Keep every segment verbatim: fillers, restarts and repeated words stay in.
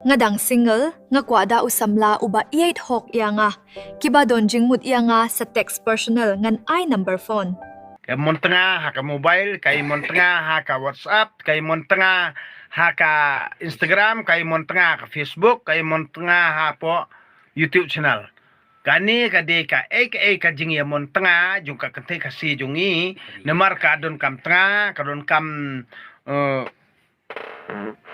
Nga dang single, nga kwah da u samla uba ïeit hok ïa nga. Kiba don jingmut ïa nga sa text personal ngan ai number phone. Ka mon tnga ha ka mobile, ka mon tnga ha ka WhatsApp, ka mon tnga ha ka Instagram, ka mon tnga ha ka Facebook, ka mon tnga ha po YouTube channel. Kane ka dei ka ei ka ei ka jingïamon tnga jong ka kynthei Khasi jong ngi, namar ka don kam tnga, ka don kam, eh,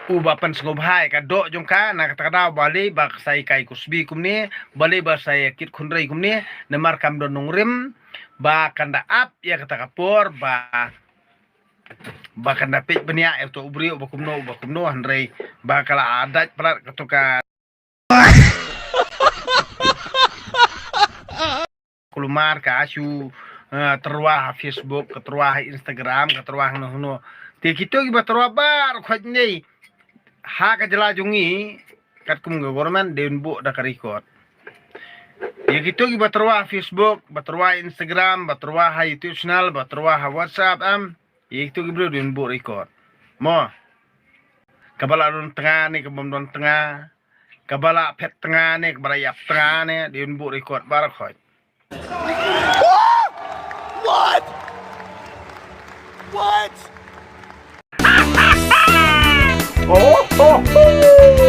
uba pynsngewbha ïa ka doh jong ka, na kata ka daw balei ba ka sa ïa kai kusbi kumne, balei ba sa ïa kit khunrei kumne, namar kam don nongrim ba kan da ap ïa kata ka por ba, ba kan da peit bniah ïa uto u briew uba kumno uba kumno, hynrei ba ka la dait palat kato ka kulmar ka shu, eh, tyrwa ha Facebook, ka tyrwa ha Instagram, ka tyrwa hangno hangno. Te kito kiba tyrwa baroh khoit ne ha ka jylla jong ngi, katkum ka government dei ban buh da ka record. Ïa kito kiba tyrwa ha Facebook, ba tyrwa ha Instagram, ba tyrwa ha YouTube channel, ba tyrwa ha WhatsApp, em, ïa kito kiba dei ban buh record. Mo. Kaba la don tnga ne kaba ym don tnga, kaba la phet tnga ne kaba la ïap tnga ne, dei ban buh record baroh khoit. What? What? Oh, oh, oh.